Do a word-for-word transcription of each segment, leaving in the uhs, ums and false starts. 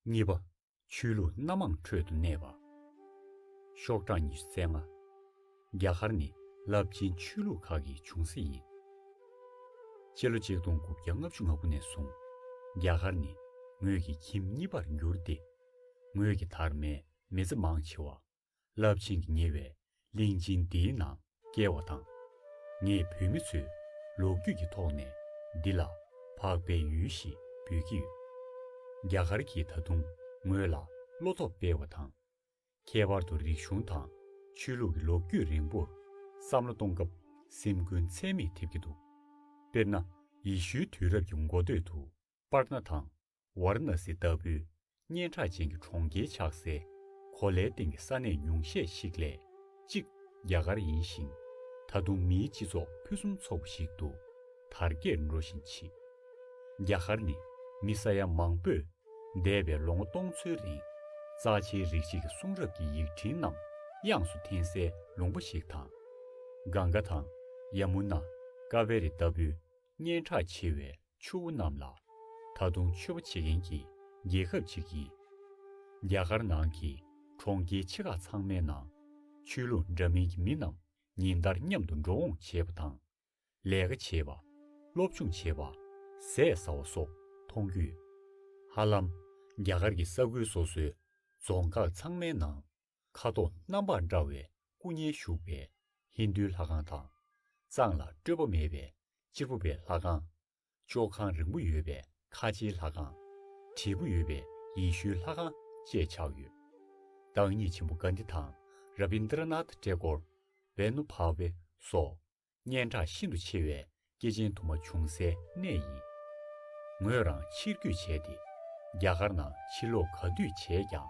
གཉིས་པ། ཆོས་ལུགས་སྣ་མང་ཁྲོད་དུ་གནས་པ། ཤོག་གྲངས་ཉི་ཤུ་རྩ་ལྔ། རྒྱ་གར་ནི་རླབས་ཆེན་ཆོས་ལུགས་ཁག་གི་འབྱུང་རྩེ་ཡིན། སྤྱི་ལོ་ཆིག་སྟོང་དགུ་བརྒྱ་ལྔ་བཅུ་ང་དགུ་ནས་བཟུང་རྒྱ་གར་ནི་ངོས་ཀྱི་ཁྱིམ་གཉིས་པར་གྱུར་ཏེ། ངོས་ཀྱི་དར་མའི་མི་ཚེ་མང་ཆེ་བ་རླབས་ཆེན་གྱི་ཉེ་བའི་གླིང་ཆེན་འདིའི་ནང་བསྐྱལ་བ་དང་། ངས་བོད་མི་ཚོའི་ལོ་རྒྱུས་ཀྱི་ཐོག་ནས་འདི་ལ་འཕགས་པའི་ཡུལ་ཞེས་འབོད་ཀྱི་ཡོད། རྒྱ་གར་གྱིས་ད་དུང་ངོས་ལ་བློ་སྟོབས་སྤེལ་བ་དང་། ཁྱད་པར་དུ་རིག་གཞུང་དང་ཆོས་ལུགས་ཀྱི་ལོ་རྒྱུས་རིང་པོར་བསམ་བློ་གཏོང་སྐབས་སེམས་འགུལ་ཚད་མེད་ཐེབས་ཀྱི་འདུག་དཔེར་ན། ཡེ་ཤུའི་དུས་རབས་ཀྱི་འགོ་སྟོད་དུ་པར་ན་དང་ཝཱ་ར་ཎ་སི་ལྟ་བུའི་སྙན་གྲགས་ཅན་གྱི་གྲོང་ཁྱེར་ཆགས་སའི་གོ་ལའི་སྟེང་གི་ས་གནས་ཉུང་ཤས་ཤིག་ལས་གཅིག་རྒྱ་གར་ཡིན་ཞིང་། ད་དུང་མིའི་སྤྱི་ཚོགས་ཕུན་སུམ་ཚོགས་པ་ཞིག་ཏུ་དར་རྒྱས་འགྲོ་བཞིན་མཆིས། རྒྱ་གར་ནི་མི་ས་ཡ་མང་པོས་འདས་པའི་ལོ་ངོ་སྟོང་ཚོའི་རིང་། རྩ་ཆེའི་རིག་བྱེད་ཀྱི་གསུང་རབ་ཀྱི་ཡིག་ཕྲེང་རྣམས་དབྱངས་སུ་འཐེན་སའི་ལུང་པ་ཞིག་དང་། གངྒཱ་དང་ཡ་མུ་ན། ཀ་བེ་རི་ལྟ་བུའི་སྙན་གྲགས་ཆེ་བའི་ཆུ་བོ་རྣམས་ལ་ད་དུང་མཆོད་པ་བྱེད་མཁན་གྱི་རྒྱལ་ཁབ་ཅིག་ཡིན། རྒྱ་གར་ནང་གི་གྲོང་ཁྱེར་ཆེ་ཁག་ཚང་མའི་ནང་ཆོས་ལུགས་འདྲ་མིན་གྱི་མི་རྣམས་ཉིན་ལྟར་མཉམ་དུ་འགྲོ་འོང་བྱེད་པ་དང་། ལས་ཀ་བྱེད་པ། སློབ་སྦྱོང་བྱེད་པ། ཟས་ཟ་བ་སོགས་མཐོང་རྒྱུ་ཡོད། ཧ་ལམ་རྒྱ་གར་གྱི་ས་ཁུལ་སོ་སོའི་རྫོང་ཁག་ཚང་མའི་ནང་། ཁ་དོག་རྣམ་པར་བཀྲ་བའི་སྐུ་བརྙན་བཞུགས་པའི་ཧིན་རྡུའི་ལྷ་ཁང་དང་། གཙང་ལ་སྤྲོས་པ་མེད་པའི་གཅེར་བུ་པའི་ལྷ་ཁང་། ལྕོག་ཁང་རིང་པོ་ཡོད་པའི་ཁ་ཆེའི་ལྷ་ཁང་། བྲིས་པོ་ཡོད་པའི་ཡེ་ཤུའི་ལྷ་ཁང་བཅས་ཆགས་ཡོད། བདག་ཉིད་ཆེན་པོ་གྷན་དྷི་དང་ར་བིན་དྲ་ནཱ་ཐ་ཏེ་ཀོར། ཝེ་ནུ་བྷ་ཝེ་སོགས་སྙན་གྲགས་ཤིན་ཏུ་ཆེ་བའི་སྐྱེས་ཆེན་དུ་མ་བྱུང་སའི་གནས་ཡིན། ངོས་རང་ཕྱིར་སྐྱོད་བྱས་ཏེ། རྒྱ་གར་ནང་ཕྱིར་ལོག་ག་དུས་བྱས་ཀྱང་།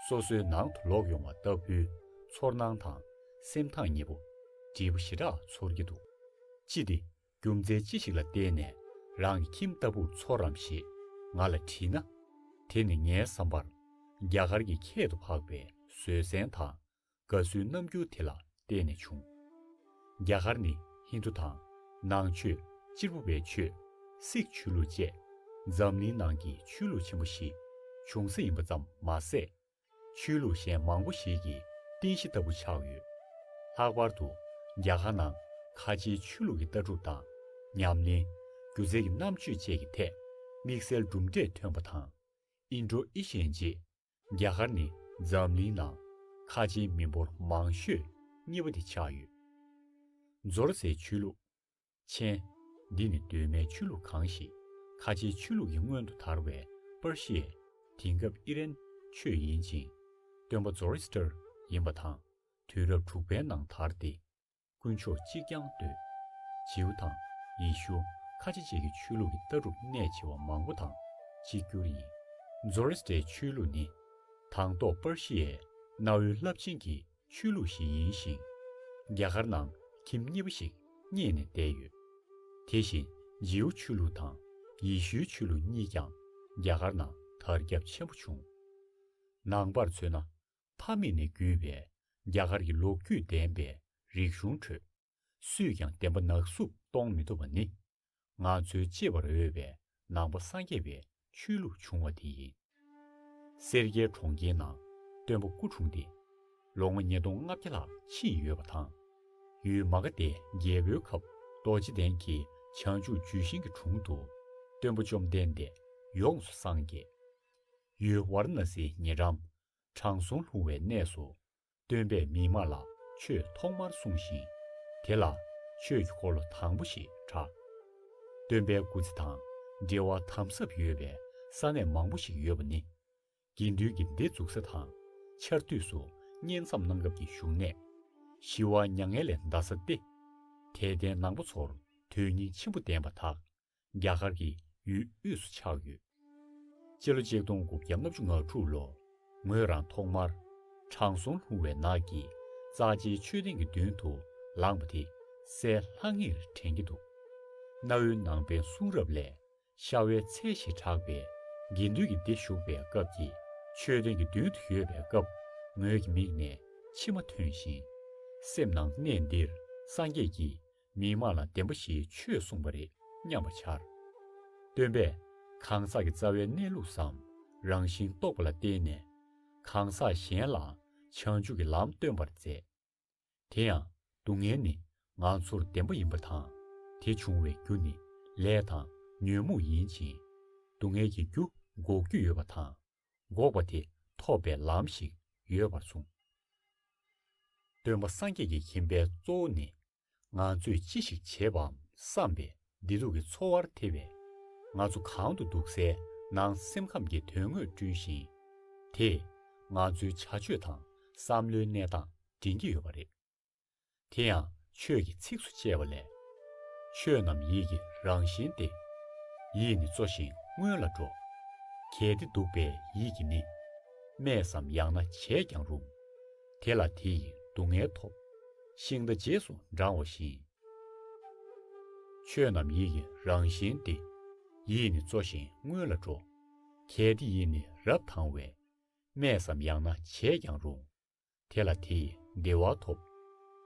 སོ་སོའི་ནང་དུ་ལོག་ཡོང་བ་ལྟ་བུའི་ཚོར་སྣང་དང་སེམས་ཐག་ཉེ་པོ་འདྲིས་པོ་ཞེ་དྲག་ཚོར་གྱི་འདུག་ཅི་སྟེ་རྒྱུ་མཚན་ཅི་ཞིག་ལ་བརྟེན་ནས་རང་གི་ཁྱིམ་ལྟ་བུར་ཚོར་རམ་ཞེས་ང་ལ་དྲིས་ན། དེ་ནི་ངའི་བསམ་པར་རྒྱ་གར་གྱི་ཁྱད་དུ་འཕགས་པའི་བཟོད་བསྲན་དང་། དགའ་བསུའི་རྣམ་འགྱུར་དེ་ལ་བརྟེན་ནས་བྱུང་། རྒྱ་གར་ནི་ཧིན་རྡུ་དང་ནང་ཆོས། གཅེར་བུ་པའི་ཆོས། སིག་ཆོས་ལུགས་བཅས་འཛམ་གླིང་ནང་གི་ཆོས་ལུགས་ཆེན་པོ་ཞིག་འབྱུང་ས་ཡིན་པ་ཙམ་མ་ཟད། ཆོས་ལུགས་གཞན་མང་པོ་ཞིག་གི་རྟེན་གཞི་ལྟ་བུ་ཆགས་ཡོད། ལྷག་པར་དུ་རྒྱ་གར་ནང་ཁ་ཆེའི་ཆོས་ལུགས་ཀྱི་ལྟ་གྲུབ་དང་ཉམས་ལེན། སྒྱུ་རྩལ་གྱི་རྣམ་དཔྱོད་བཅས་ཀྱི་ཐད་དམིགས་བསལ་གྲུབ་འབྲས་ཐོན་པ་དང་། ཨིན་ཌོ་ཨེ་ཤི་ཡན་རྗེས། རྒྱ་གར་ནི་འཛམ་གླིང་ནང་ཁ་ཆེའི་མི་འབོར་མང་ཤོས་གཉིས་པ་དེ་ཆགས་ཡོད། ཛོ་རོ་སའི་ཆོས་ལུགས། མཆན། འདི་ནི་གདོད་མའི་ཆོས་ལུགས་གང་ཞིག་ཁ་ཆེའི་ཆོས་ལུགས་ཀྱི་སྔོན་དུ་དར་བའི་པར་ཤི་ཡའི་དེང་སྐབས་ཨི་རན་ཆོས་ཡིན་ཅིང་། སྟོན་པ་ཛོ་རོ་སི་ཊར་ཡིན་པ་དང་། དུས་རབས་དྲུག་པའི་ནང་དར་ཏེ། དཀོན་མཆོག་གཅིག་རྐྱང་འདོད། ཇིའུ་དང་ཡེ་ཤུ། ཁ་ཆེ་བཅས་ཀྱི་ཆོས་ལུགས་ཀྱི་ལྟ་གྲུབ་གནད་ཆེ་བ་མང་པོ་དང་གཅིག་གྱུར་ཡིན། ཛོ་རོ་སི་ཊའི་ཆོས་ལུགས་ནི་དང་ཐོག་པར་ཤི་ཡའི་གནའ་བོའི་རླབས་ཆེན་གྱི་ཆོས་ལུགས་ཤིག་ཡིན་ཞིང་། རྒྱ་གར་ནང་ཁྱིམ་གཉིས་པ་ཞིག་རྙེད་ནས་བསྡད་ཡོད། དེ་བཞིན་ཇིའུ་ཆོས་ལུགས་དང་ཡེ་ཤུའི་ཆོས་ལུགས་གཉིས་ཀྱང་རྒྱ་གར་ནང་དར་ཁྱབ་ཆེན་པོ་བྱུང་། ནང་པར་མཚོན་ན། ཕ་མེས་ནས་བརྒྱུད་པའི་རྒྱ་གར་གྱི་ལོ་རྒྱུས་ལྡན་པའི་རིག་གཞུང་ཁྲོད། སུས་ཀྱང་བདེན་པ་ནག་བསུབ་གཏོང་མི་ཐུབ་པ་ནི། ང་ཚོའི་གཅེས་པར་འོས་པའི་ནང་པ་སངས་རྒྱས་པའི་ཆོས་ལུགས་བྱུང་བ་དེ་ཡིན། སེར་སྐྱའི་གྲོང་ཁྱེར་ནང་སྟོན་པ་སྐུ་འཁྲུངས་ཏེ། ལོ་ངོ་ཉིས་སྟོང་ལྔ་བརྒྱ་ལྷག་ཕྱིན་ཡོད་པ་དང་། ཡུལ་མ་ག་དྷའི་རྒྱལ་པོའི་ཁབ་རྡོ་རྗེ་གདན་གྱི་བྱང་ཆུབ་ལྗོན་ཤིང་གི་དྲུང་དུ་སྟོན་པ་བཅོམ་ལྡན་འདས་ཡོངས་སུ་སངས་རྒྱས། ཡུལ་ཝཱ་ར་ཎ་སིའི་ཉེ་འགྲམ་དྲང་སྲོང་ལྷུང་བའི་གནས་སུ། སྟོན་པས་མི་མང་ལ་ཆོས་ཐོག་མར་གསུངས་ཤིང་། དེ་ལ་ཆོས་ཀྱི་འཁོར་ལོ་དང་པོ་ཞེས་གྲགས། སྟོན་པའི་སྐུ་ཚེ་དང་འབྲེལ་བ་དམ་ཟབ་ཡོད་པའི་ས་གནས་མང་པོ་ཞིག་ཡོད་པ་ནི། དགེ་འདུན་གྱི་སྡེ་འཛུགས་ས་དང་། ཆར་དུས་སུ་བསྙེན་མཚམས་གནང་སྐབས་ཀྱི་བཞུགས་གནས། ཞི་བ་མྱ་ངན་ལས་འདའ་ས་སྟེ། དད་ལྡན་ནང་པ་ཚོར་དོན་སྙིང་ཆེན་པོ་ལྡན་པ་དག་རྒྱ་གར་གྱི་ཡུལ་དབུས་སུ་ཆགས་ཡོད། སྤྱི་ལོ་ཆིག་སྟོང་དགུ་བརྒྱ་ལྔ་བཅུ་ང་དྲུག་ལོར་ངོས་རང་ཐོག་མར་དྲང་སྲོང་ལྷུང་བའི་ནགས་ཀྱི་རྩ་ཆེའི་མཆོད་རྟེན་གྱི་མདུན་དུ་ལངས་པ་དེ་གསལ་ལྷང་ངེར་དྲན་གྱི་འདུག་གནའ་བོའི་ནང་པའི་གསུང་རབ་ལས། ཤ་བའི་ཚལ་ཞེས་གྲགས་པའི་དགེ་འདུན་གྱི་སྡེ་བཞུགས་པའི་སྐབས་ཀྱི་མཆོད་རྟེན་གྱི་མདུན་དུ་ཡོད་པའི་སྐབས་ངོས་ཀྱི་མིག་ནས་མཆི་མ་ཐོན་ཞིང་། སེམས་ནང་གནས་འདིར་སངས་རྒྱས་ཀྱིས། མི་མང་ལ་བདེན་པ་བཞིའི་ཆོས་གསུངས་པ་རེད་སྙམ་པ་འཆར། སྟོན་པས་གང་ཟག་གི་རྩ་བའི་གནས་ལུགས་སམ། རང་བཞིན་རྟོགས་པ་ལ་བརྟེན་ནས་གང་ཟག་གཞན་ལའང་བྱང་ཆུབ་ཀྱི་ལམ་སྟོན་པར་མཛད། དེ་ཡང་སྡུག་བསྔལ་ནི་ང་ཚོར་བདེན་པ་ཡིན་པ་དང་། དེ་འབྱུང་བའི་རྒྱུ་ནི་ལས་དང་ཉོན་མོངས་ཡིན་ཅིང་། སྡུག་བསྔལ་གྱི་རྒྱུ་འགོག་རྒྱུ་ཡོད་པ་དང་། འགོག་པ་དེ་ཐོབ་པའི་ལམ་ཞིག་ཡོད་པར་གསུངས། སྟོན་པ་སངས་རྒྱས་ཀྱི་མཁྱེན་པའི་གཙོ་བོ་ནི། ང་ཚོས་ཅི་ཞིག་བྱེད་པའམ་བསམ་པས་བདེ་སྡུག་གི་ཚོར་བར་ཐེ་བས། ང་ཚོ་གང་དུ་འདུག་སའི་ནང་སེམས་ཁམས་ཀྱི་དོན་དངོས་བསྐྲུན་ཞིང་། དེས་ང་ཚོའི་བྱ་སྤྱོད་དང་བསམ་བློའི་གནས་སྟངས་འདྲེན་གྱི་ཡོད་པ་རེད། དེ་ཡང་ཆོས་ཀྱི་ཚིགས་སུ་བཅད་པ་ལས། ཆོས་རྣམས་ཡིད་ཀྱི་རང་བཞིན་ཏེ། ཡིད་ནི་གཙོ་ཞིང་སྔོན་ལ་འགྲོ། གལ་ཏེ་སྡུག་པའི་ཡིད་ཀྱིས་ནི། སྨྲས་སམ་ཡང་ན་བྱས་ཀྱང་རུང་། དེ་ལ་དེ་ཡིས་སྡུག་བསྔལ་ཐོབ། ཤིང་རྟ་རྗེས་སུ་འབྲང་བ་བཞིན། ཆོས་རྣམས་ཡིད་ཀྱི་རང་བཞིན་ཏེ། ཡིད་ནི་གཙོ་ཞིང་སྔོན་ལ་འགྲོ། གལ་ཏེ་ཡིད་ནི་རབ་དང་བས། སྨྲས་སམ་ཡང་ན་བྱས་ཀྱང་རུང་། དེ་ལ་དེ་ཡིས་བདེ་བ་ཐོབ།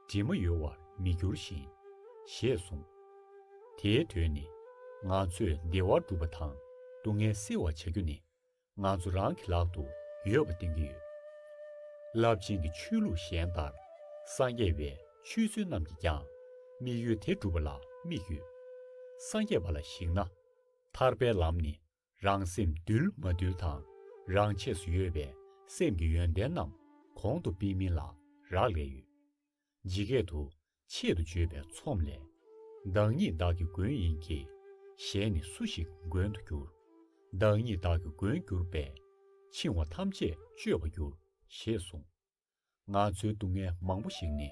དྲི་མ་ཡོད་པར་མི་འགྱུར་ཞིང་། ཞེས་གསུངས། དེའི་དོན་ནི། ང་ཚོས་བདེ་བ་སྒྲུབ་པ་དང་སྡུག་བསྔལ་སེལ་བར་བྱ་རྒྱུ་ནི། ང་ཚོ་རང་གི་ལག་ཏུ་ཡོད་པ་བསྟན་གྱི་ཡོད། རླབས་ཆེན་གྱི་ཆོས་ལུགས་གཞན་ལྟར། སངས་རྒྱས་པའི་ཆོས་ཚུལ་རྣམས་ཀྱིས་ཀྱང་དམིགས་ཡུལ་དེ་སྒྲུབ་པ་ལ་དམིགས་ཡོད། སངས་རྒྱས་པ་ལ་གཞིགས་ན། ཐར་པའི་ལམ་ནི། རང་སེམས་འདུལ་མ་འདུལ་དང་། རང་ཆས་སུ་ཡོད་པའི་སེམས་ཀྱི་ཡོན་ཏན་རྣམས་གོང་དུ་སྤེལ་མིན་ལ་རག་ལས་ཡོད། ཇི་སྐད་དུ། ཆེད་དུ་བརྗོད་པའི་ཚོམས་ལས། བདག་ཉིད་བདག་གི་མགོན་ཡིན་གྱི། གཞན་ནི་སུ་ཞིག་མགོན་དུ་འགྱུར། བདག་ཉིད་བདག་གི་མགོན་གྱུར་པས། འཆིང་བ་ཐམས་ཅད་གཅོད་པར་འགྱུར། ཞེས་གསུངས། ང་ཚོའི་སྡུག་བསྔལ་མང་པོ་ཞིག་ནི།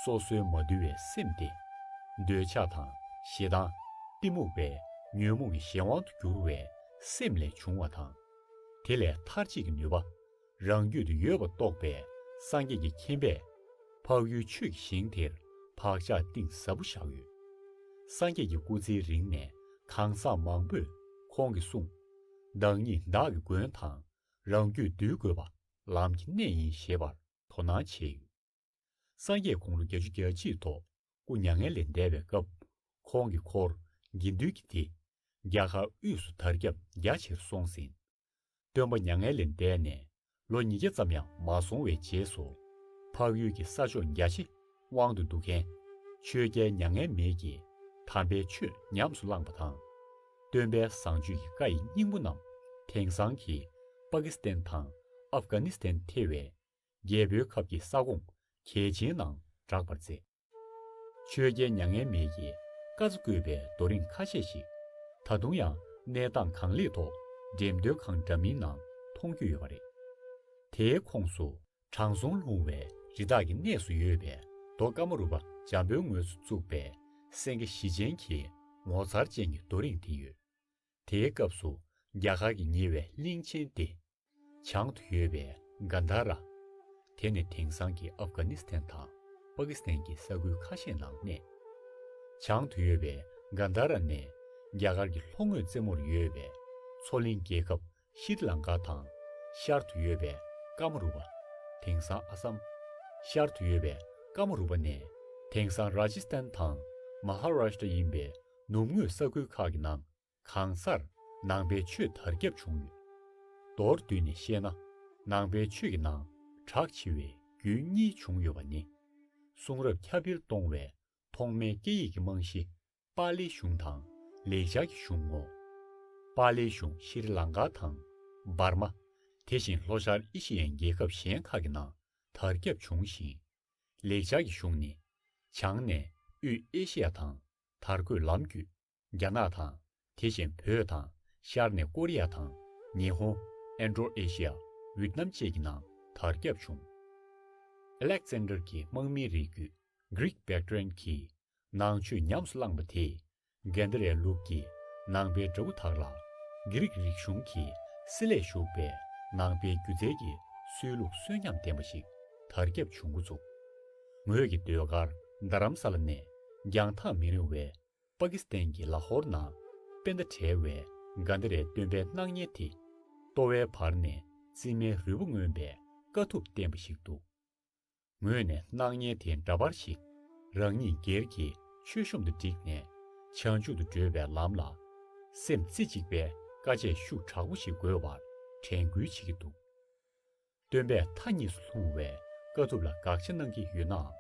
སོ་སོའི་མ་དུལ་བའི་སེམས་ཏེ། འདོད་ཆགས་དང་ཞེ་སྡང་། གཏི་མུག་པའི་ཉོན་མོངས་ཀྱི་གཞན་དབང་དུ་གྱུར་བའི་སེམས་ལས་བྱུང་བ་དང་། དེ་ལས་ཐར་བྱེད་ཀྱི་ནུས་པ་རང་རྒྱུད་དུ་ཡོད་པ་རྟོགས་པའི་སངས་རྒྱས་ཀྱི་མཁྱེན་པས། འཕགས་ཡུལ་ཆོས་ཀྱི་ཞིང་དེར་བག་ཆགས་གཏིང་ཟབ་པོ་བཞག་ཡོད། སངས་རྒྱས་ཀྱི་སྐུ་ཚེའི་རིང་ནས་གང་ཟག་མང་པོས་ཁོང་གི་གསུང་། བདག་ཉིད་བདག་གི་མགོན་དང་། རང་རྒྱུད་འདུལ་དགོས་པ་ལམ་གྱི་གནད་ཡིན་ཞེས་པར་དོ་སྣང་བྱས་ཡོད། སངས་རྒྱས་དགུང་ལོ་བརྒྱད་ཅུ་གྱ་གཅིག་ཐོག་སྐུ་མྱ་ངན་ལས་འདས་པའི་སྐབས། ཁོང་གི་འཁོར་དགེ་འདུན་གྱི་སྡེ། རྒྱ་གར་དབུས་སུ་དར་ཁྱབ་རྒྱ་ཆེར་སོང་ཟིན། སྟོན་པ་མྱ་ངན་ལས་འདས་ནས་ལོ་ཉིས་བརྒྱ་ཙམ་ཡང་མ་སོང་བའི་རྗེས་སུ། འཕགས་ཡུལ་གྱི་ས་ཕྱོགས་རྒྱ་ཆེ་དབང་དུ་འདུ་མཁན་ཆོས་རྒྱལ་མྱ་ངན་མེད་ཀྱིས་དམ་པའི་ཆོས་ཉམས་སུ་བླངས་པ་དང་། སྟོན་པའི་བཟང་སྤྱོད་ཀྱི་བཀའ་ཡི་སྙིང་པོ་རྣམས་དེང་སང་གི་པ་ཀི་སི་ཐན་དང་ཨབ་གྷ་ནི་སི་ཐན་ཐེ་བའི་རྒྱལ་པོའི་ཁབ་ཀྱི་ས་ཁོངས་གལ་ཆེན་ནང་བསྒྲགས་པར་མཛད། ཆོས་རྒྱལ་མྱ་ངན་མེད་ཀྱིས་བཀའ་སྩལ་བཀོད་པའི་རྡོ་རིང་ཁ་ཤས་ཤིག་ད་དུང་ཡང་གནས་སྟངས་གང་ལེགས་ཐོག་འགྲེམས་སྟོན་ཁང་འདྲ་མིན་ནང་མཐོང་རྒྱུ་ཡོད་པ་རེད། དེའི་ཁོངས་སུ་དྲང་སྲོང་ལྷུང་བའི་རི་དྭགས་ཀྱི་གནས་སུ་ཡོད་པའི་རྡོ་ཀ་མ་རུ་པ་འཇམ་པོའི་ངོས་སུ་བཙུགས་པའི་སེང་གེ་བཞི་ཅན་གྱི་ངོ་མཚར་ཅན་གྱི་རྡོ་རིང་དེ་ཡོད། དེའི་སྐབས་སུ་རྒྱ་གར་གྱི་ཉེ་བའི་གླིང་ཆེན་སྟེ། བྱང་དུ་ཡོད་པའི་གན་དྷ་ར། དེ་ནི་དེང་སང་གི་ཨབ་གྷ་ནི་སི་ཐན་དང་པ་ཀི་སི་ཐན་གྱི་ས་ཁུལ་ཁ་ཤས་ནང་གནས། བྱང་དུ་ཡོད་པའི་གན་དྷ་ར་ནས་རྒྱ་གར་གྱི་ལྷོ་ངོས་རྩེ་མོར་ཡོད་པའི་མཚོ་གླིང་རྒྱལ་ཁབ་ཤྲི་ལང་ཀ་དང་། ཤར་དུ་ཡོད་པའི་ཀ་མ་རུ་པ། དེང་སང་ཨ་སམ། ཤར་དུ་ཡོད་པའི་ཀ་མ་རུ་པ་ནས་དེང་སང་ར་ཇི་སི་ཐན་དང་མ་ཧ་ར་ཤི་ཏྲ་ཡིན་པའི་ནུབ་ངོས་ས་ཁུལ་ཁག་གི་ནང་གང་སར་ནང་པའི་ཆོས་དར་ཁྱབ་བྱུང་ཡོད། མདོར་བསྡུས་ནས་བཤད་ན། ནང་པའི་ཆོས་ཀྱི་ནང་གྲགས་ཆེ་བའི་རྒྱུད་གཉིས་བྱུང་ཡོད་པ་ནི། གསུང་རབ་ཁྱབ་སྤེལ་གཏོང་བའི་ཐོག་མའི་སྐད་ཡིག་གི་རྨང་གཞི་པཱ་ལིའི་གཞུང་དང་ལེགས་སྦྱར་གྱི་གཞུང་ངོ་། པཱ་ལིའི་གཞུང་ཤྲི་ལང་ཀ་དང་འབར་མ། དེ་བཞིན་ལྷོ་ཤར་ཨེ་ཤི་ཡའི་རྒྱལ་ཁབ་གཞན་ཁག་གི་ནང་དར་ཁྱབ་བྱུང་ཞིང་། ལེགས་སྦྱར་གྱི་གཞུང་ནི་བྱང་ནས་དབུས་ཨེ་ཤི་ཡ་དང་དར་གོས་ལམ་བརྒྱུད། རྒྱ་ནག་དང་། དེ་བཞིན་བོད་དང་ཤར་ནས་ཀོ་རི་ཡ་དང་ཉི་ཧོང་། ཨན་ཏྲོ་ཨེ་ཤི་ཡ། ཝིཏ་ནམ་བཅས་ཀྱི་ནང་དར་ཁྱབ་བྱུང་། ཨ་ལེག་ཟན་ཌར་གྱི་དམག་མིའི་རིགས་རྒྱུད་གྷི་རིག་བེག་ཏྲན་གྱིས་ནང་ཆོས་ཉམས་སུ་བླངས་པ་དེས་གན་དྷ་རའི་ལུགས་ཀྱི་ནང་པའི་འདྲ་བོ་དག་ལ་གྷི་རིག་རིག་གཞུང་གི་སྲིད་ལས་ཞུགས་པའི་ནང་པའི་སྒྱུ་རྩལ་གྱི་སྲོལ་ལུགས་གསོན་ཉམས་ལྡན་པ་ཞིག་དར་ཁྱབ་བྱུང་འགོ་བཙུགས། ངོས་ཀྱི་ཟློས་གར་རྡ་རམ་ས་ལ་ནས་རྒྱང་ཐག་མི་རིང་བའི་པ་ཀི་སི་ཐན་གྱི་ལ་ཧོར་ནང་པད་ཟླ་བྲལ་བའི་གན་དྷ་རའི་སྟོན་པའི་སྣང་བརྙན་དེ། ལྟོ་བའི་བར་ནས་རྩིབ་མའི་རུས་པ་མངོན་པའི་དཀའ་ཐུབ་བསྟན་པ་ཞིག་འདུག། ངོས་ནས་སྣང་བརྙན་དེ་འདྲ་པར་ཞིག་རང་ཉིད་སྒེར་གྱི་མཆོད་གཤོམ་དུ་བསྒྲིགས་ནས་བྱང་ཆུབ་ཏུ་བགྲོད་པའི་ལམ་ལ་སེམས་རྩེ་གཅིག་པའི་དཀའ་སྤྱད་ཤུགས་དྲག་པོ་ཞིག་དགོས་པར་ དྲན་སྐུལ་བྱེད་ཀྱི་འདུག་སྟོན་པས་མཐའ་གཉིས་སུ་ལྷུང་བའི་དཀའ་ཐུབ་ལ་དགག་བྱ་གནང་གི་ཡོད་ནའང་།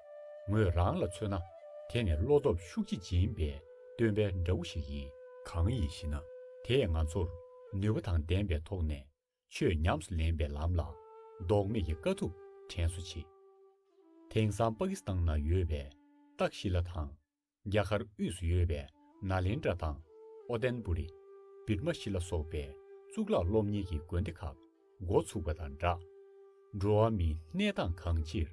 ངོས་རང་ལ་མཚོན་ན། དེ་ནི་བློ་སྟོབས་ཤུགས་ཆེ་སྦྱིན་པའི་སྟོན་པའི་འདྲ་བོ་ཞིག་ཡིན། གང་ཡིན་ཞེ་ན། དེས་ང་ཚོར་ནུས་པ་དང་ལྡན་པའི་ཐོག་ནས་ཆོས་ཉམས་སུ་ལེན་པའི་ལམ་ལ་ལྡོག་མེད་ཀྱི་དཀའ་ཐུབ་དྲན་གསོ་བྱེད། དེང་སང་པ་ཀི་སི་ཐན་ནང་ཡོད་པའི་ཏག་ཤི་ལ་དང་། རྒྱ་གར་དབུས་སུ་ཡོད་པའི་ནཱ་ལེནྡྲ་དང་། ཨོ་ཏན་པུ་རི། བིར་མ་ཤི་ལ་སོགས་པའི་གཙུག་ལག་སློབ་གཉེར་གྱི་དགོན་སྡེ་ཁག་འགོ་ཚུགས་པ་དང་སྦྲགས། འགྲོ་བ་མིའི་གནས་སྟངས་གང་ཅིར་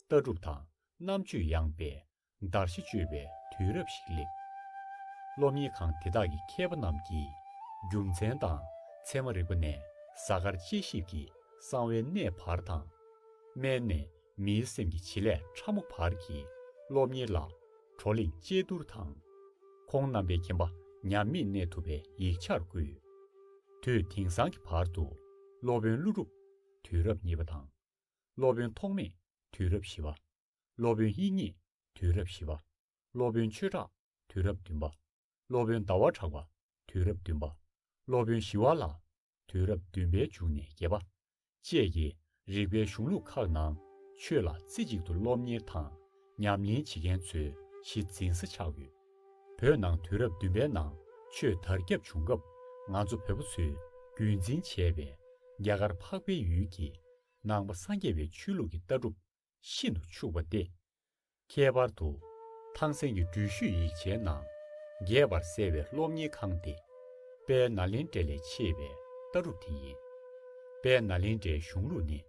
ལྟ་གྲུབ་དང་རྣམ་དཔྱོད་ཡངས་པའི་བརྡར་ཤ་གཅོད་པའི་དུས་རབས་ཤིག་སླེབས། སློབ་གཉེར་ཁང་དེ་དག་གི་མཁས་པ་རྣམས་ཀྱིས་རྒྱུ་མཚན་དང་ཚད་མ་རིག་པ་ནས་གཟའ་སྐར་དཔྱད་ཞིབ་ཀྱི་གསང་བའི་གནས་བར་དང་། སྨན་ནས་མིའི་སེམས་ཀྱི་བྱེད་ལས་ཕྲ་མོ་བར་གྱི་སློབ་གཉེར་ལ་བགྲོ་གླེང་དཔྱད་བསྡུར་དང་། ཁོང་རྣམ་པའི་མཁྱེན་པ་ཉམས་མེད་གནས་ཐུབ་པའི་ཡིག་ཆར་བཀོད། དུས་དེང་སང་གི་བར་དུ་སློབ་དཔོན་ཀླུ་སྒྲུབ་དུས་རབས་གཉིས་པ་དང་། སློབ་དཔོན་ཐོགས་མེད་དུས་རབས་བཞི་པ། སློབ་དཔོན་དབྱིག་གཉེན་དུས་རབས་བཞི་པ། སློབ་དཔོན་ཆོས་གྲགས་དུས་རབས་བདུན་པ། སློབ་དཔོན་ཟླ་བ་གྲགས་པ་དུས་རབས་བདུན་པ། སློབ་དཔོན་ཞི་བ་ལྷ་དུས་རབས་བདུན་པའི་མཇུག་ནས་བརྒྱད་པ་བཅས་ཀྱི་རིག་པའི་གཞུང་ལུགས་ཁག་ནང་ཆོས་ལ་རྩེ་གཅིག་ཏུ་སློབ་གཉེར་དང་ཉམས་ལེན་བྱེད་མཁན་ཚོའི་གཞི་འཛིན་ས་ཆགས་ཡོད། བོད་ནང་དུས་རབས་བདུན་པའི་ནང་ཆོས་དར་ཁྱབ་བྱུང་སྐབས། ང་ཚོ་བོད་པ་ཚོས་རྒྱུན་འཛིན་བྱས་པའི་རྒྱ་གར་འཕགས་པའི་ཡུལ་གྱི་ནང་པ་སངས་རྒྱས་པའི་ཆོས་ལུགས་ཀྱི་ལྟ་གྲུབ་ཤིན་ཏུ་ཕྱུག་པ་སྟེ། ཁྱད་པར་དུ་ཐང་སན་གྱི་འགྲུལ་བཞུད་ཡིག་ཆའི་ནང་རྒྱས་པར་གསལ་བའི་སློབ་གཉེར་ཁང་དེ། དཔལ་ནཱ་ལེནྡྲ་ལས་མཆེད་པའི་ལྟ་གྲུབ་དེ་ཡིན། དཔལ་ནཱ་ལེནྡྲའི་གཞུང་ལུགས་ནི་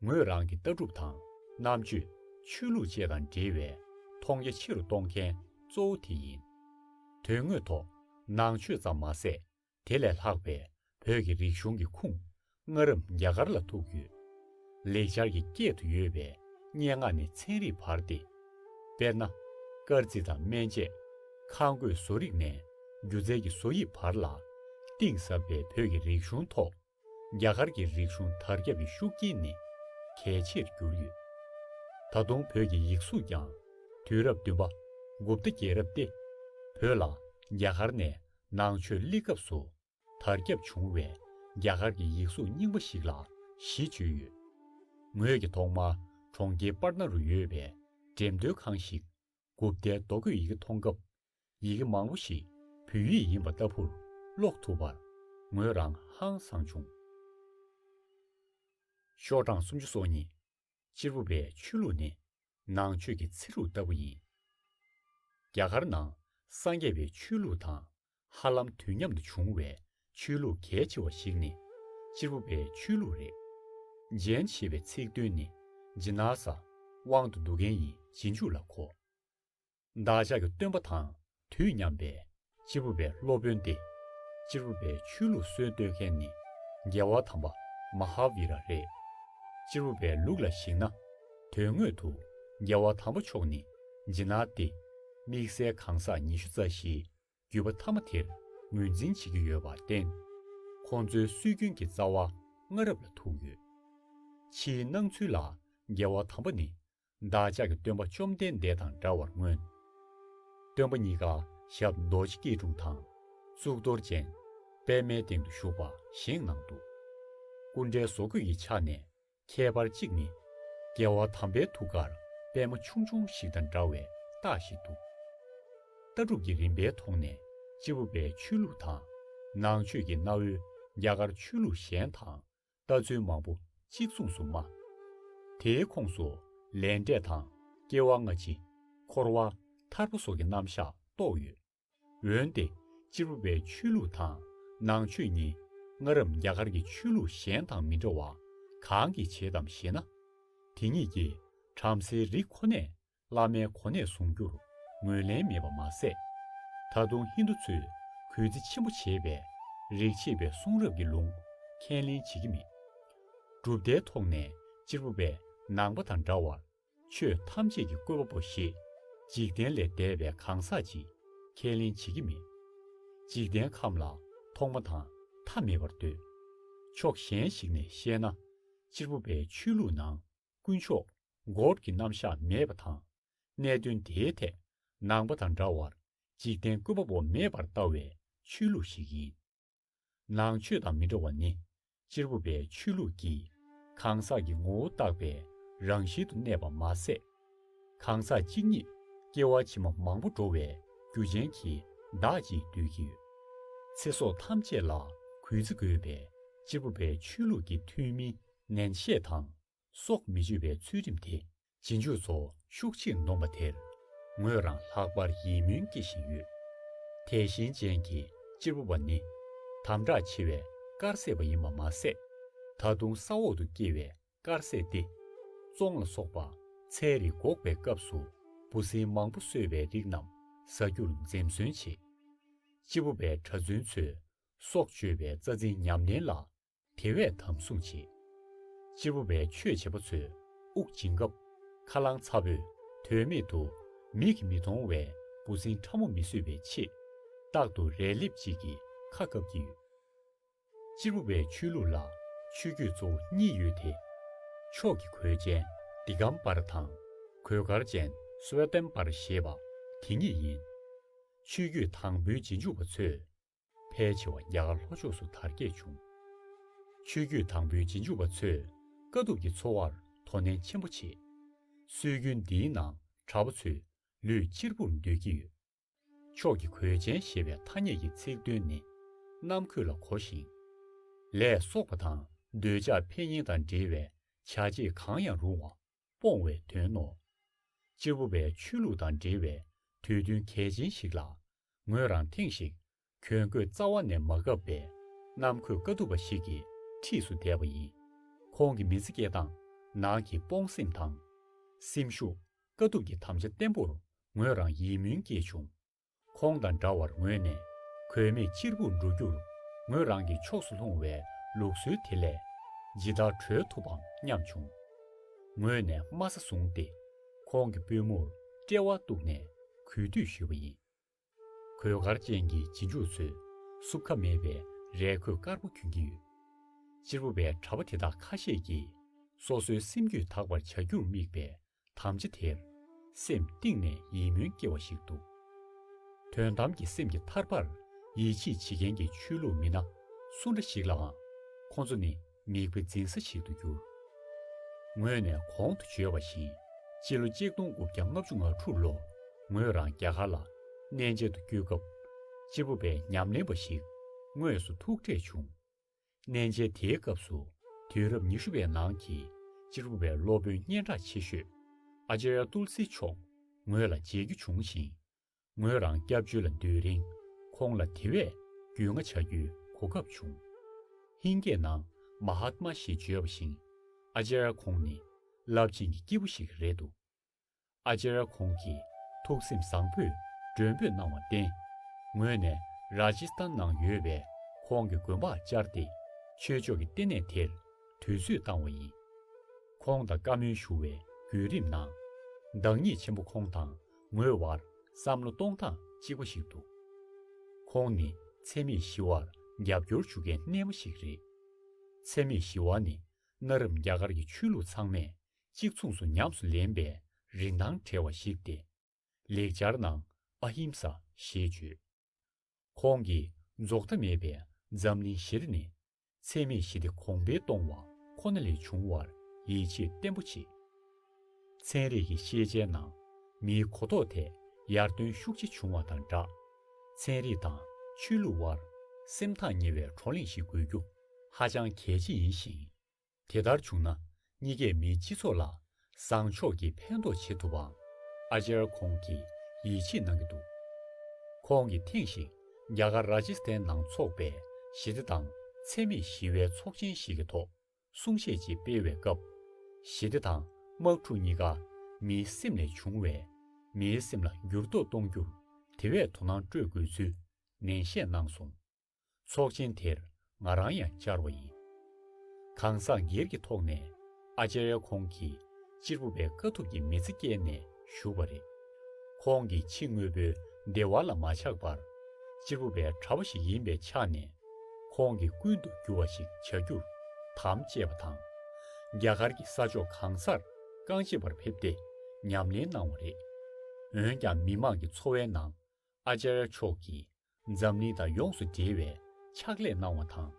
ངོས་རང་གི་ལྟ་གྲུབ་དང་རྣམ་དཔྱོད། ཆོས་ལུགས་བཅས་དང་འབྲེལ་བའི་མཐོང་རྒྱ་ཆེ་རུ་གཏོང་མཁན་གཙོ་བོ་དེ་ཡིན། དོན་དངོས་ཐོག་ནང་ཆོས་ཙམ་མ་ཟད། དེ་ལས་ལྷག་པའི་བོད་ཀྱི་རིག་གཞུང་གི་ཁུངས་སྔ་རབས་རྒྱ་གར་ལ་ཐུག་ཡོད། ལེགས་སྦྱར་གྱི་སྐད་དུ་ཡོད་པའི་སྙན་ངག་ནས་ཚན་རིག་བར་ཏེ། དཔེར་ན། སྐར་རྩིས་དང་སྨན་དཔྱད། ཁང་བཀོད་བཟོ་རིག་ནས་སྒྱུ་རྩལ་གྱི་བཟོ་དབྱིབས་བར་ལ། གཏིང་ཟབ་པའི་བོད་ཀྱི་རིག་གཞུང་ཐོག་རྒྱ་གར་གྱི་རིག་གཞུང་དར་ཁྱབ་ཀྱི་ཤུགས་རྐྱེན་ནི་གལ་ཆེར་གྱུར་ཡོད། ད་དུང་བོད་ཀྱི་ཡིག་གཟུགས་ཀྱང་དུས་རབས་བདུན་པ་གུཔྟ་རྒྱལ་རབས་ཏེ། བོད་ལ་རྒྱ་གར་ནས་ནང་ཆོས་སླེབས་སྐབས་སུ། དར་ཁྱབ་བྱུང་བའི་རྒྱ་གར་གྱི་ཡིག་གཟུགས་རྙིང་པ་ཞིག་ལ་གཞི་བཅོལ་ཡོད། ངོས་ཀྱིས་ཐོག་མར་གྲོང་ཁྱེར་པཊ་ན་རུ་ཡོད་པའི་འགྲེམས་སྟོན་ཁང་ཞིག་གུཔྟའི་རྡོ་བརྐོས་ཡི་གེ་མཐོང་སྐབས། ཡི་གེ་མང་པོ་ཞིག་བོད་ཡིག་ཡིན་པ་ལྟ་བུར་ཀློག་ཐུབ་པར་ངོས་རང་ཧང་སངས་བྱུང་། ཤོག་གྲངས་སུམ་ཅུ་སོ་གཉིས། གཅེར་བུ་པའི་ཆོས་ལུགས་ནི་ནང་ཆོས་ཀྱི་ཚེ་རབས་ལྟ་བུ་ཡིན། རྒྱ་གར་ནང་སངས་རྒྱས་པའི་ཆོས་ལུགས་དང་ཧ་ལམ་དུས་མཉམ་དུ་བྱུང་བའི་ཆོས་ལུགས་གལ་ཆེ་བ་ཞིག་ནི་གཅེར་བུ་པའི་ཆོས་ལུགས་རེད། ཇེན་ཞེས་པའི་ཚིག་དོན་ནི་ཇི་ན་ས་དབང་དུ་འདུ་མཁན་ཡི་རྗེས་འཇུག་ལ་གོ། བདག་ཅག་གི་སྟོན་པ་དང་དུས་མཉམ་པའི་གཅེར་བུ་པའི་སློབ་དཔོན་ཏེ། གཅེར་བུ་པའི་ཆོས་ལུགས་སྲོལ་གཏོད་མཁན་ནི་རྒྱལ་བ་དམ་པ་མ་ཧཱ་བི་ར་རེད། གཅེར་བུ་པའི་ལུགས་ལ་གཞིགས་ན། དོན་དངོས་དུ་རྒྱལ་བ་དམ་པ་མཆོག་ནི་ཇི་ན་ཏེ། དམིགས་བསལ་གང་ཟག་ཉི་ཤུ་རྩ་བཞིའི་བརྒྱུད་པ་ཐ་མ་དེར་ངོས་འཛིན་བྱེད་ཀྱི་ཡོད་པར་བརྟེན། ཁོང་ཚོའི་སྲོལ་རྒྱུན་གྱི་རྩ་བ་སྔ་རབས་ལ་ཐུག་ཡོད། ཕྱིའི་སྣང་ཚུལ་ལ་རྒྱལ་བ་དམ་པ་ནི་བདག་ཅག་གི་སྟོན་པ་བཅོམ་ལྡན་འདས་དང་འདྲ་བར་མངོན། སྟོན་པ་གཉིས་ཀ་ཞབས་རྡོ་རྗེ་སྐྱིལ་ཀྲུང་དང་གཙུག་ཏོར་ཅན་པདྨའི་སྟེང་དུ་བཞུགས་པ་བཞེངས་གནང་འདུག་སྐུ་འདྲའི་བཟོ་བཀོད་ཀྱི་ཆ་ནས་ཁྱད་པར་གཅིག་ནི། རྒྱལ་བ་དམ་པའི་ཐུགས་ཀར་པདྨ་ཆུང་ཆུང་ཞིག་དང་འདྲ་བའི་རྟགས་ཤིག་འདུག་ལྟ་གྲུབ་ཀྱི་རིམ་པའི་ཐོག་ནས་གཅེར་བུ་པའི་ཆོས་ལུགས་དང་། ནང་ཆོས་ཀྱི་གནའ་བོའི་རྒྱ་གར་ཆོས་ལུགས་གཞན་དང་། ལྟ་ཚུལ་མང་པོ་གཅིག་མཚུངས་སུ་སྨྲ། དེའི་ཁོངས་སུ་ལས་འབྲས་དང་སྐྱེ་བ་སྔ་ཕྱི། འཁོར་བ་ཐར་པ་སོགས་ཀྱི་རྣམ་གཞག་རྟོགས་ཡོད། འོན་ཏེ་གཅེར་བུ་པའི་ཆོས་ལུགས་དང་ནང་ཆོས་གཉིས་སྔ་རབས་རྒྱ་གར་གྱི་ཆོས་ལུགས་གཞན་དང་མི་འདྲ་བ་གང་གིས་བྱེད་དམ་ཞེ་ན། དེ་གཉིས་ཀྱིས་བྲམ་ཟེའི་རིགས་ཁོ་ནས་བླ་མའི་གོ་གནས་བཟུང་རྒྱུར་ངོས་ལེན་མེད་པ་མ་ཟད། ད་དུང་ཧིན་རྡུ་ཚོས་གུས་བརྩི་ཆེན་པོ་བྱེད་པའི་རིགས་ཆད་པའི་གསུང་རབ་ཀྱི་ལུང་ཁས་ལེན་བྱེད་ཀྱི་མེད། གྲུབ་མཐའི་ཐོག་ནས་གཅེར་བུ་པས་ནང་པ་དང་འདྲ་བར་ཆོས་ཐམས་ཅད་ཀྱི་བཀོད་པ་པོ་ཞེས་འཇིག་རྟེན་ལས་འདས་པའི་གང་ཟག་ཅིག་ཁས་ལེན་བྱེད་ཀྱི་མེད། འཇིག་རྟེན་ཁམས་ལ་ཐོག་མ་དང་མཐའ་མེད་པར་འདོད། ཕྱོགས་གཞན་ཞིག་ནས་བཤད་ན། གཅེར་བུ་པའི་ཆོས་ལུགས་ནང་དཀོན་མཆོག་གོཌ་ཀྱི་རྣམ་གཞག་མེད་པ་དང་། གནད་དོན་དེའི་ཐད་ནང་པ་དང་འདྲ་བར་འཇིག་རྟེན་བཀོད་པ་པོ་མེད་པར་ལྟ་བའི་ཆོས་ལུགས་ཤིག་ཡིན། ནང་ཆོས་དང་མི་འདྲ་བ་ནི། གཅེར་བུ་པའི་ཆོས་ལུགས་ཀྱིས་གང་ཟག་གི་ངོ་བོ་བརྟག་པའི་རང་བཞིན་དུ་གནས་པ་མ་ཟད། གང་ཟག་གཅིག་ཉིད་སྐྱེ་བ་ཕྱི་མ་མང་པོ་འགྲོ་བའི་རྒྱུ་རྐྱེན་གྱི་བདག་ཅིག་འདོད་ཀྱི་ཡོད། ཚེ་སྲོག་ཐམས་ཅད་ལ་གུས་བརྩི་དགོས་པའི་གཅེར་བུ་པའི་ཆོས་ལུགས་ཀྱི་ཐུན་མིན་ནན་བཤད་དང་། སྲོག་མི་གཅོད་པའི་ཚུལ་ཁྲིམས་དེ་རྗེས་འཇུག་ཚོ་ཤུགས་ཆེར་འདོམས་པ་དེར་ངོས་རང་ལྷག་པར་ཡིད་སྨོན་སྐྱེ་བཞིན་ཡོད། དད་ཞེན་ཅན་གྱི་གཅེར་བུ་པ་ནི་དམ་དྲག་ཆེ་བའི་དཀར་ཟས་པ་ཡིན་པ་མ་ཟད། ད་དུང་ས་འོག་ཏུ་སྐྱེ་བའི་དཀར་ཟས་ཏེ། བཙོང་ལ་སོགས་པ་ཚལ་རིགས་འགོག་པའི་སྐབས་སུ་འབུ་སྲིན་མང་པོ་གསོད་པའི་རིགས་རྣམས་ཟ་རྒྱུར་འཛེམ་ཟོན་བྱེད། གཅེར་བུ་པའི་གྲྭ་བཙུན་ཚོས་སྲོག་གཅོད་པའི་རྩ་འཛིན་ཉམས་ལེན་ལ། དེ་བས་དམ་བཟུང་བྱེད། གཅེར་བུ་པའི་ཆོས་བྱེད་པ་ཚོས་དབུགས་འབྱིན་སྐབས་ཁ་རླངས་ཚ་པོས་དོན་མེད་དུ་མིག་གིས་མི་མཐོང་བའི་འབུ་སྲིན་ཕྲ་མོ་མི་བཟོད་པའི་ཆེད། རྟག་ཏུ་རས་ལེབ་ཅིག་གིས་ཁ་བཀབ་ཀྱི་ཡོད། གཅེར་བུ་པའི་ཆོས་ལུགས་ལ་ཆོས་བརྒྱུད་གཙོ་བོ་གཉིས་ཡོད་དེ། ཕྱོགས་ཀྱི་གོས་ཅན་དི་གམ་པར་དང་གོས་དཀར་ཅན་སུ་ཝེ་ཏན་པར་ཞེས་པ་དེ་གཉིས་ཡིན། ཆོས་བརྒྱུད་དང་པོའི་རྗེས་འཇུག་པ་ཚོས། ཕལ་ཆེ་བ་རྒྱ་གར་ལྷོ་ཕྱོགས་སུ་དར་རྒྱས་བྱུང་། ཆོས་བརྒྱུད་དང་པོའི་རྗེས་འཇུག་པ་ཚོས་དཀའ་ཐུབ་ཀྱི་འཚོ་བར་དོ་ནན་ཆེན་པོ་བྱེད། སྲོལ་རྒྱུན་འདིའི་ནང་གྲྭ་པ་ཚོས་ལུས་གཅེར་བུར་འདོད་ཀྱི་ཡོད། ཕྱོགས་ཀྱི་གོས་ཅན་ཞེས་པའི་ཐ་སྙད་ཀྱི་ཚིག་དོན་ནི་ནམ་འཁོད་ལ་གོ་ཞིང་། ལས་གསོག་པ་དང་འདོད་ཆགས་འཕེན་ཉེན་དང་འབྲེལ་བའི་བྱ་བྱེད་གང་ཡང་རུང་བ། སྤོང་བའི་དོན་ནོ། གཅེར་བུ་པའི་ཆོས་ལུགས་དང་འབྲེལ་བའི་དུས་སྟོན་གལ་ཆེན་ཞིག་ལ་ངོས་རང་ཐེངས་ཤིག་གྱོན་གོས་རྩ་བ་ནས་མ་བཀབ་པའི་ནམ་འཁོད་དཀའ་ཐུབ་པ་ཞིག་གི་འཁྲིས་སུ་བསྡད་པ་ཡིན། ཁོང་གི་མི་ཚེ་སྐྱེལ་སྟངས་ནང་གི་སྤོང་སེམས་དང་། སེམས་ཤུགས་དཀའ་ཐུབ་ཀྱི་དམ་བཅའ་བརྟན་པོར་ངོས་རང་ཡིད་སྨོན་སྐྱེས་བྱུང་། ཁོང་དང་འདྲ་བར་ངོས་ནས་གོས་མེད་གཅེར་བུར་འགྲོ་རྒྱུར་ངོས་རང་གི་ཕྱོགས་སུ་ལྷུང་བའི་ལུགས་སྲོལ་དེ་ལས་ཇི་ལྟར་གྲོལ་ཐུབ་བམ་སྙམ་བྱུང་། ངོས་ནས་དམའ་ས་བཟུང་སྟེ་ཁོང་གི་པུས་མོར་དཔྲལ་བ་གཏུགས་ནས་གུས་འདུད་ཞུས་པ་ཡིན། གོས་དཀར་ཅན་གྱི་རྗེས་འཇུག་ཚོས་སྲུབས་ཁ་མེད་པའི་རས་གོས་དཀར་པོ་གྱོན་གྱི་ཡོད། གཅེར་བུ་པའི་གྲྭ་པ་དེ་དག་ཁ་ཤས་ཀྱིས་སོ་སོའི་སེམས་རྒྱུད་དག་པར་བྱ་རྒྱུར་དམིགས་པའི་དམ་བཅའ་དེར་སེམས་གཏིང་ནས་ཡིད་སྨོན་སྐྱེ་བ་ཞིག་འདུག་དོན་དམ་གྱི་སེམས་ཀྱི་ཐར་པར་ཡིད་ཆེས་བྱེད་མཁན་གྱི་ཆོས་ལུགས་མི་སྣ་སུ་འདྲ་ཞིག་ལའང་ཁོ་ཚོ་ནི་མིག་དཔེ་འཛིན་ས་ཞིག་ཏུ་གྱུར། ངོས་ནས་གོང་དུ་བརྗོད་པ་བཞིན་སྤྱི་ལོ་གཅིག་སྟོང་དགུ་བརྒྱ་ལྔ་བཅུ་ང་དྲུག་ལོར་ངོས་རང་རྒྱ་གར་ལ་གནས་མཇལ་དུ་བསྐྱོད་སྐབས། གཅེར་བུ་པའི་ཉམས་ལེན་པ་ཞིག་དངོས་སུ་ཐུག་འཕྲད་བྱུང་། གནས་མཇལ་དེའི་སྐབས་སུ་དུས་རབས་ཉི་ཤུ་པའི་ནང་གི་གཅེར་བུ་པའི་སློབ་དཔོན་སྙན་གྲགས་ཆེ་ཤོས་ཨ་ཅཱརྱ་ཏུལ་སི་མཆོག་ངོས་ལ་མཇལ་རྒྱུ་བྱུང་ཞིང་། ངོས་རང་སྐྱབས་བཅོལ་ལ་སྡོད་རིང་ཁོང་ལ་དེ་བས་རྒྱུས་མངའ་བྱ་རྒྱུའི་གོ་སྐབས་བྱུང་། ཧིན་སྐད་ནང་མ་ཧཱཏ་མ་ཞེས་བརྗོད་པ་བཞིན་ཨ་ཅཱརྱ་ཁོང་ནི་རླབས་ཆེན་གྱི་སྐྱེས་བུ་ཞིག་རེད་འདུག་ཨ་ཅཱརྱ་ཁོང་གིས་ཐུགས་སེམས་བཟང་པོས་མགྲོན་འབོད་གནང་བར་བརྟེན། ངོས་ནས་ར་ཇི་སི་ཐན་ནང་ཡོད་པའི་ཁོང་གི་དགོན་པར་བཅར་ཏེ་ཆོས་ཕྱོགས་ཀྱི་ལྟེ་གནས་དེར་དུས་ཚོད་བཏང་བ་ཡིན། ཁོང་དང་བཀའ་མོལ་ཞུ་བའི་བརྒྱུད་རིམ་ནང་། བདག་ཉིད་ཆེན་པོ་ཁོང་དང་ངོས་བར་བསམ་བློ་གཏོང་སྟངས་གཅིག་པ་ཞིག་འདུག་ཁོང་ནི་འཚེ་མེད་ཞི་བར་རྒྱབ་སྐྱོར་ཞུ་མཁན་རྣལ་མ་ཞིག་རེད། འཚེ་མེད་ཞི་བ་ནི་གནའ་རབས་རྒྱ་གར་གྱི་ཆོས་ལུགས་ཚང་མས་གཅིག་མཚུངས་སུ་ཉམས་སུ་ལེན་པའི་རིན་ཐང་བྲལ་བ་ཞིག་སྟེ། ལེགས་སྦྱར་ནང་ཨ་ཧིམ་ས་ཞེས་བརྗོད། ཁོང་གིས་རྫོགས་མཐའ་མེད་པའི་འཛམ་གླིང་ཞི་བདེ་ནི་འཚེ་མེད་ཞི་བདེ་གོང་འཕེལ་གཏོང་བ་ཁོ་ན་ལས་བྱུང་བར་ཡིད་ཆེས་བརྟན་པོ་བྱེད། ཚན་རིག་གི་ཤེས་བྱའི་ནང་མིའི་གོ་རྟོགས་ཐད་ཡར་ཐོན་ཤུགས་ཆེ་བྱུང་བ་དང་སྦྲགས། ཚན་རིག་དང་ཆོས་ལུགས་དབར་སེམས་ཐག་ཉེ་བའི་བགྲོ་གླེང་ཞིག་དགོས་རྒྱུ་ཧ་ཅང་གལ་ཆེ་ཡིན་ཞིང་། དེ་ལྟར་བྱུང་ན་གཉིས་ཀས་མིའི་སྤྱི་ཚོགས་ལ་བཟང་ཕྱོགས་ཀྱི་ཕན་ཐོགས་བྱེད་ཐུབ་པའང་ཨ་ཅར་ཁོང་གིས་ཡིད་ཆེས་གནང་གི་འདུག་ཁོང་གིས་ཐེངས་ཤིག་རྒྱ་གར་ར་ཇི་སི་ཐན་ནང་འཚོགས་པའི་ཞི་བདེ་དང་འཚེ་མེད་ཞི་བའི་ཚོགས་ཆེན་ཞིག་གི་ཐོག་གསུང་བཤད་ཅིག་སྤེལ་བའི་སྐབས། ཞི་བདེ་དང་དམག་འཁྲུག་གཉིས་ཀ་མིའི་སེམས་ལས་བྱུང་བས། མིའི་སེམས་ལ་འགྱུར་ལྡོག་གཏོང་རྒྱུར་དེ་བས་དོ་སྣང་སྤྲོད་དགོས་ཚུལ་ནན་བཤད་གནང་སོང་། ཚོགས་ཆེན་དེར་ང་རང་ཡང་བཅར་བ་ཡིན། གང་ཟག་སྒེར་གྱི་ཐོག་ནས་ཨ་ཅར་ཡ་ཁོང་གིས་གཅེར་བུ་པའི་དཀའ་ཐུབ་ཀྱི་མི་ཚེ་བསྐྱལ་ནས་བཞུགས་པ་རེད། ཁོང་གིས་ཕྱི་དངོས་པོའི་བདེ་བ་ལ་མ་ཆགས་པར། གཅེར་བུ་པའི་གྲྭ་པ་ཞིག་ཡིན་པའི་ཆ་ནས། ཁོང་གི་སྐུན་དུ་འགྱུར་བ་ཞིག་བྱ་རྒྱུར་དམ་བཅས་པ་དང་། རྒྱ་གར་གྱི་ས་ཕྱོགས་གང་སར་རྐང་གཅིག་པར་ཕེབས་ཏེ་ཉམས་ལེན་གནང་བ་རེད། འོན་ཀྱང་མི་དམངས་ཀྱི་འཚོ་བའི་ནང་། ཨ་ཅར་ཡ་མཆོག་གིས་འཛམ་གླིང་དང་ཡོངས་སུ་འབྲེལ་བའི་ཕྱག་ལས་གནང་བ་དང་།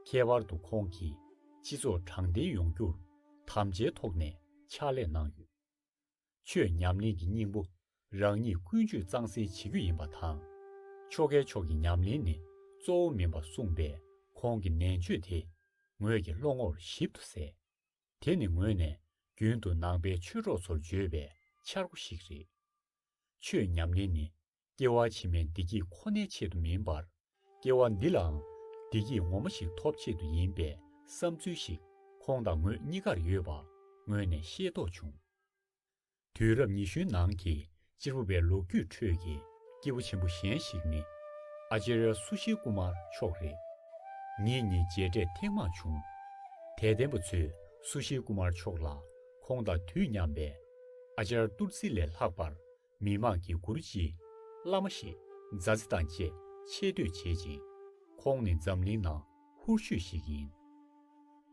ཁྱད་པར་དུ་ཁོང་གིས་ སྤྱི་ཚོགས་དྲང་བདེན་ཡོང་རྒྱུར་དམ་བཅའི་ཐོག་ནས་ཕྱག་ལས་གནང་ཡོད། ཆོས་ཉམས་ལེན་གྱི་སྙིང་པོ་རང་ཉིད་ཀུན་སྤྱོད་གཙང་སེལ་བྱེད་རྒྱུ་ཡིན་པ་དང་། ཆོ་གའི་ཕྱོགས་ཀྱི་ཉམས་ལེན་ནི་གཙོ་བོ་མིན་པར་གསུངས་པའི་ཁོང་གི་ནན་བརྗོད་དེ་ངོས་ཀྱི་བློ་ངོར་ཞིབ་ཏུ་གསལ། དེ་ནི་ངོས་ནས་རྒྱུན་དུ་ནང་པའི་ཆོས་གྲོགས་ཚོར་བརྗོད་པའི་འཆར་སྒོ་ཞིག་རེད། ཆོས་ཉམས་ལེན་ནི་སྐྱེ་བ་ཕྱི་མའི་བདེ་སྐྱིད་ཁོ་ནའི་ཆེད་དུ་མིན་པར། སྐྱེ་བ་འདི་ལའང་བདེ་སྐྱིད་ངོ་མ་ཞིག་ཐོབ་ཆེད་དུ་ཡིན་པའི་བསམ་ཚུལ་ཞིག་ཁོང་དང་ངོས་གཉིས་ཀར་ཡོད་པ་ངོས་ནས་ཤེས་རྟོགས་བྱུང་། དུས་རབས་ཉི་ཤུའི་ནང་གི་གཅེར་བུ་པའི་ལོ་རྒྱུས་ཁྲོད་ཀྱི་སྐྱེས་བུ་ཆེན་པོ་གཞན་ཞིག་ནི། ཨ་ཅརྱ་སུ་ཤིལ་ཀུ་མར་མཆོག་རེད། ངེད་གཉིས་མཇལ་འཕྲད་ཐེངས་མང་བྱུང་། དད་ལྡན་པ་ཚོས་སུ་ཤིལ་ཀུ་མར་མཆོག་ལ་ཁོང་དང་དུས་མཉམ་པའི་ཨ་ཅརྱ་ཏུར་ཙི་ལས་ལྷག་པར་མི་མང་གིས་གུ་རུ་ཇི། བླ་མ་ཞེས་མཛའ་བརྩེ་དང་བཅས་ཆེ་བསྟོད་བྱེད་ཅིང་། ཁོང་ནི་འཛམ་གླིང་ནང་ཧུར་ཤོས་ཤིག་ཡིན།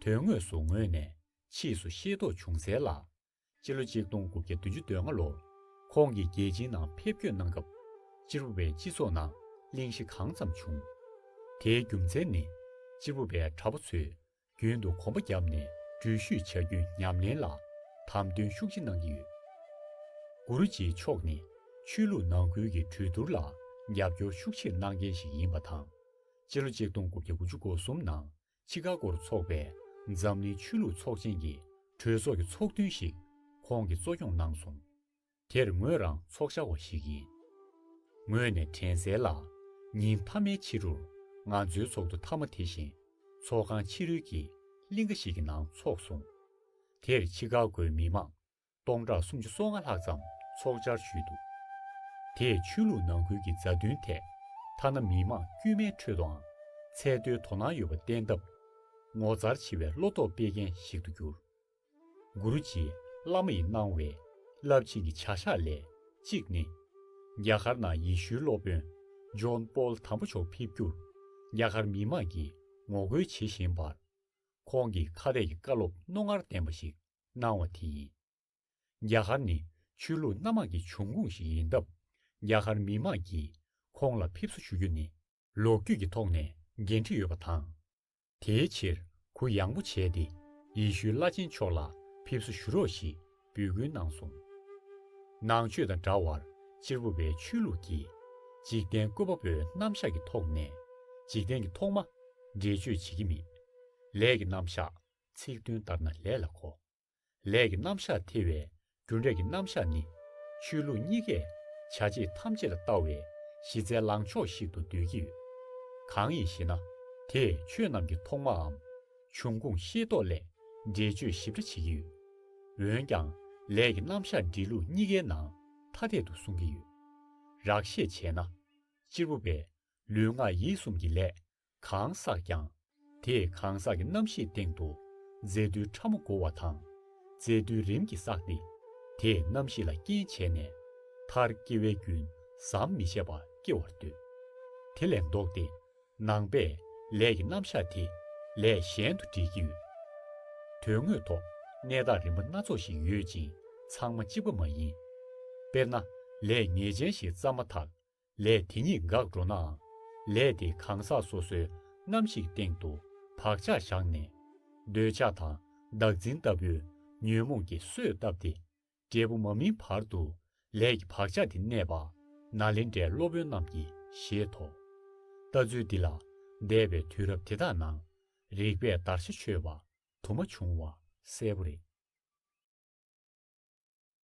དོན་དངོས་སུ་ངོས་ནས་ཕྱིས་སུ་ཤེས་རྟོགས་བྱུང་གསལ་ལ། སྤྱི་ལོ་ཆིག་སྟོང་དགུ་བརྒྱ་བདུན་ཅུ་དོན་ལྔ་ལོར་ཁོང་གིས་རྒྱལ་སྤྱིའི་ནང་ཕེབས་སྐྱོད་གནང་སྐབས། གཅེར་བུ་པའི་སྤྱི་ཚོགས་ནང་གླེང་གཞི་གང་ཙམ་བྱུང་། དེའི་རྒྱུ་མཚན་ནི། གཅེར་བུ་པའི་གྲྭ་པ་ཚོས་རྒྱུན་དུ་གོམ་པ་བརྒྱབ་ནས་འགྲུལ་བཞུད་བྱ་རྒྱུའི་ཉམས་ལེན་ལ་དམ་དོན་ཤུགས་ཆེ་གནང་གི་ཡོད། གུ་རུ་ཇི་མཆོག་ནི་ཆོས་ལུགས་ནང་ཁུལ་གྱི་གྲོས་བསྡུར་ལ་རྒྱབ་སྐྱོར་ཤུགས་ཆེར་གནང་མཁན་ཞིག་ཡིན་པ་དང་། སྤྱི་ལོ་ཆིག་སྟོང་དགུ་བརྒྱ་དགུ་བཅུ་གོ་གསུམ་ནང་ཆི་ཀ་གོར་འཚོགས་པའི་འཛམ་གླིང་ཆོས་ལུགས་ཚོགས་ཆེན་གྱི་གྲོས་ཚོགས་ཀྱི་ཚོགས་ཐུན་ཞིག་ཁོང་གིས་གཙོ་སྐྱོང་གནང་སོང་། དེར་ངོས་རང་ཚོགས་བཅར་བ་ཞིག་ཡིན། ངོས་ནས་དྲན་གསལ་ལ། ཉིན་མཐའ་མའི་ཕྱི་དྲོར་ང་ཚོའི་ཚོགས་འདུ་མཐའ་མ་དེ་བཞིན་ཚོགས་ཁང་ཕྱི་རོལ་གྱི་གླིང་ག་ཞིག་གི་ནང་འཚོགས་སོང་། དེར་ཆི་ཀ་གོའི་མི་མང་སྟོང་ཕྲག་སུམ་ཅུ་སོ་ལྔ་ལྷག་ཙམ་ཚོགས་བཅར་ཞུས་འདུག་དེས་ཆོས་ལུགས་ནང་ཁུལ་གྱི་མཛའ་མཐུན་ཐད། ཐ་ན་མི་མང་དཀྱུས་མའི་ཁྲོད་དུའང་ཚད་མཐོའི་དོ་སྣང་ཡོད་པ་བསྟན་སྟབས། ངོ་མཚར་ཆེ་བའི་བློ་སྟོབས་སྤེལ་མཁན་ཞིག་ཏུ་གྱུར། གུ་རུ་ཇིས་བླ་མ་ཡིས་གནང་བའི་རླབས་ཆེན་གྱི་བྱ་གཞག་ལས་གཅིག་ནི། རྒྱ་གར་ནང་ཡེ་ཤུའི་སློབ་དཔོན་ཇོན་པོལ་དམ་པ་མཆོག་ཕེབས་རྒྱུར་རྒྱ་གར་མི་མང་གིས་ངོ་རྒོལ་བྱེད་བཞིན་པར། ཁོང་གིས་ཁ་གཏད་ཀྱི་བཀའ་སློབ་རྣོ་ངར་ལྡན་པ་ཞིག་གནང་བ་དེ་ཡིན། རྒྱ་གར་ནི་ཆོས་ལུགས་སྣ་མང་གི་འབྱུང་ཁུངས་ཤིག་ཡིན་སྟབས། རྒྱ་གར་མི་མང་གིས་ཁོང་ལ་ཕེབས་བསུ་ཞུ་རྒྱུ་ནི་ལོ་རྒྱུས་ཀྱི་ཐོག་ནས་འགན་འཁྲི་ཡོད་པ་དང་། དེའི་ཕྱིར་གུ་ཡངས་པོ་བྱས་ཏེ་ཡེ་ཤུའི་བླ་ཆེན་མཆོག་ལ་ཕེབས་བསུ་ཞུ་རོགས་ཞེས་འབོད་སྐུལ་གནང་སོང་། ནང་ཆོས་དང་འདྲ་བར་གཅེར་བུ་པའི་ཆོས་ལུགས་ཀྱིས་འཇིག་རྟེན་བཀོད་པ་པོའི་རྣམ་གཞག་གི་ཐོག་ནས་འཇིག་རྟེན་གྱི་ཐོག་མ་འགྲེལ་བརྗོད་བྱེད་ཀྱི་མེད། ལས་ཀྱི་རྣམ་གཞག་ཚིག་དོན་ལྟར་ན་ལས་ལ་གོ། ལས་ཀྱི་རྣམ་གཞག་ཐེ་བའི་རྒྱུ་འབྲས་ཀྱི་རྣམ་གཞག་ནི། ཆོས་ལུགས་གཉིས་ཀས་བྱ་བྱེད་ཐམས་ཅད་ལ་ལྟ་བའི་གཞི་རྩའི་ལངས་ཕྱོགས་ཤིག་ཏུ་འདོད་ཀྱི་ཡོད། གང་ཡིན་ཞེ་ན། དེས་ཆོས་རྣམས་ཀྱི་ཐོག་མའམ་འབྱུང་ཁུངས་ཤེས་རྟོགས་ལས་འགྲེལ་བརྗོད་ཞིབ་ཕྲ་བྱེད་ཀྱི་ཡོད། འོན་ཀྱང་ལས་ཀྱི་རྣམ་གཞག་འབྲི་ལུགས་གཉིས་ཀའི་ནང་ཐ་དད་དུ་གསུང་གི་ཡོད། རགས་བཤད་བྱས་ན། གཅེར་བུ་པས་ལུས་ངག་ཡིད་གསུམ་གྱི་ལས་གང་བསགས་ཀྱང་། དེས་གང་ཟག་གི་རྣམ་ཤེས་སྟེང་དུ་རྫས་རྡུལ་ཕྲ་མོ་བསྒོ་བ་དང་། རྫས་རྡུལ་རིམ་གྱིས་བསགས་ཏེ། དེས་རྣམ་ཤེས་ལ་རྐྱེན་བྱས་ནས། མཐར་སྐྱེ་བའི་རྒྱུན་ཟམ་མི་ཆད་པར་སྐྱེ་བར་འདོད། དེ་ལས་ལྡོག་སྟེ། ནང་པས་ལས་ཀྱི་རྣམ་གཞག་དེ་ལས་གཞན་དུ་འབྲི་གི་ཡོད། དོན་དངོས་ཐོག་གནས་སྟངས་རིམ་པ་སྣ་ཚོགས་ཤིག་ཡོད་ཅིང་ཚང་མ་གཅིག་པ་མ་ཡིན། དཔེར་ན། ལས་ངེས་ཅན་ཞིག་བརྩམས་མ་ཐག་ལས་དེ་ཉིད་འགག་འགྲོ་ནའང་། ལས་དེ་གང་ཟག་སོ་སོའི་རྣམ་ཤེས་སྟེང་དུ་བག་ཆགས་བཞག་ནས། འདོད་ཆགས་དང་བདག་འཛིན་ལྟ་བུའི་ཉོན་མོངས་ཀྱིས་གསོས་བཏབ་སྟེ། འབྲས་བུ་མ་སྨིན་བར་དུ་ལས་ཀྱི་བག་ཆགས་དེ་གནས་པ་ནཱ་ལེནྡྲའི་སློབ་དཔོན་རྣམས་ཀྱིས་བཞེད་དོ། ལྟ་ཚུལ་འདི་ལ་འདས་པའི་དུས་རབས་དེ་དག་ནང་རིགས་པས་བརྡར་ཤ་ཆོད་པ་དུ་མ་བྱུང་བ་གསལ་པོ་རེད།